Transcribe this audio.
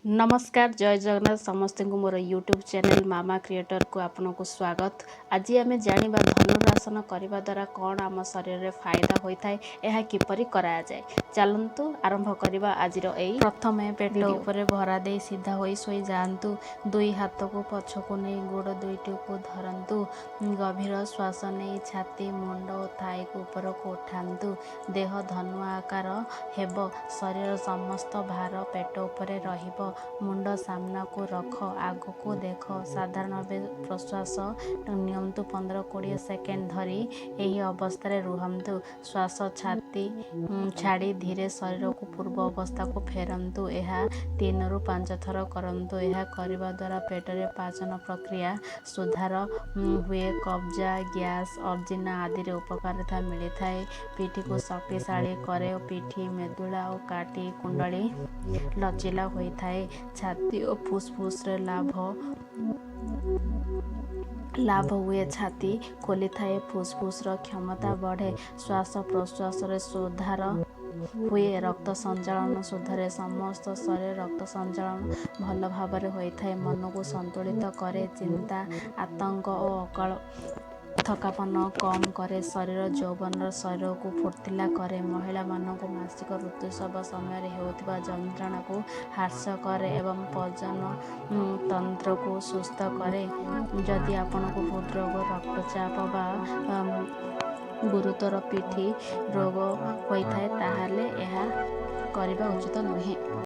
ନମସ୍କାର, ଜୟ ଜଗନ୍ନାଥ ସମସ୍ତଙ୍କୁ। ମୋର ୟୁଟ୍ୟୁବ୍ ଚ୍ୟାନେଲ୍ ମାମା କ୍ରିଏଟର୍କୁ ଆପଣଙ୍କୁ ସ୍ୱାଗତ। ଆଜି ଆମେ ଜାଣିବା ଧନୁରାସନ କରିବା ଦ୍ୱାରା କ'ଣ ଆମ ଶରୀରରେ ଫାଇଦା ହୋଇଥାଏ, ଏହା କିପରି କରାଯାଏ। ଚାଲନ୍ତୁ ଆରମ୍ଭ କରିବା ଆଜିର ଏଇ ପ୍ରଥମେ ପେଟ ଭିଡ଼ିଓ। ଉପରେ ଭରା ଦେଇ ସିଧା ହୋଇ ଶୋଇଯାଆନ୍ତୁ। ଦୁଇ ହାତକୁ ପଛକୁ ନେଇ ଗୋଡ଼ ଦୁଇଟିକୁ ଧରନ୍ତୁ। ଗଭୀର ଶ୍ୱାସ ନେଇ ଛାତି, ମୁଣ୍ଡ ଓ ଥାଇକୁ ଉପରକୁ ଉଠାନ୍ତୁ। ଦେହ ଧନୁ ଆକାର ହେବ। ଶରୀରର ସମସ୍ତ ଭାର ପେଟ ଉପରେ ରହିବ। ମୁଣ୍ଡ ସାମ୍ନାକୁ ରଖ, ଆଗକୁ ଦେଖ। ସାଧାରଣ ଭାବେ ପ୍ରଶ୍ୱାସ ନିଅନ୍ତୁ। 15-20 ସେକେଣ୍ଡ ଧରି ଏହି ଅବସ୍ଥାରେ ରୁହନ୍ତୁ। ଶ୍ୱାସ ଛାଡ଼ି ଧୀରେ ଶରୀରକୁ ପୂର୍ବ ଅବସ୍ଥାକୁ ଫେରନ୍ତୁ। ଏହା 3ରୁ 5 ଥର କରନ୍ତୁ। ଏହା କରିବା ଦ୍ୱାରା ପେଟରେ ପାଚନ ପ୍ରକ୍ରିୟା ସୁଧାର ହୁଏ। କବ୍ଜ, ଗ୍ୟାସ୍, ଅଜୀର୍ଣ୍ଣ ଆଦିରେ ଉପକାରିତା ମିଳିଥାଏ। ପିଠିକୁ ଶକ୍ତିଶାଳୀ କରେ ଓ ପିଠି ମେଦୁଲା ଓ କାଠି କୁଣ୍ଡଳୀ ଲଚିଲା ହୋଇଥାଏ। ଛାତି ଓ ଫୁସ୍ଫୁସ୍ରେ ଲାଭ ହୁଏ। ଛାତି ଖୋଲିଥାଏ, ଫୁସ୍ଫୁସ୍ର କ୍ଷମତା ବଢ଼େ, ଶ୍ୱାସ ପ୍ରଶ୍ୱାସରେ ସୁଧାର ହୁଏ, ରକ୍ତ ସଞ୍ଚାଳନ ସୁଧାରେ। ସମସ୍ତ ଶରୀରରେ ରକ୍ତ ସଞ୍ଚାଳନ ଭଲ ଭାବରେ ହୋଇଥାଏ। ମନକୁ ସନ୍ତୁଳିତ କରେ, ଚିନ୍ତା, ଆତଙ୍କ ଓ ଅକାଳ ଥକାପନ କମ୍ କରେ। ଶରୀର ଯୌବନର ଶରୀରକୁ ଫୁର୍ତ୍ତିଲା କରେ। ମହିଳାମାନଙ୍କୁ ମାସିକ ଋତୁସ୍ରାବ ସମୟରେ ହେଉଥିବା ଯନ୍ତ୍ରଣାକୁ ହ୍ରାସ କରେ ଏବଂ ପ୍ରଜନନ ତନ୍ତ୍ରକୁ ସୁସ୍ଥ କରେ। ଯଦି ଆପଣଙ୍କୁ ହୃଦରୋଗ, ରକ୍ତଚାପ ବା ଗୁରୁତର ପିଠି ରୋଗ ହୋଇଥାଏ, ତାହେଲେ ଏହା କରିବା ଉଚିତ ନୁହେଁ।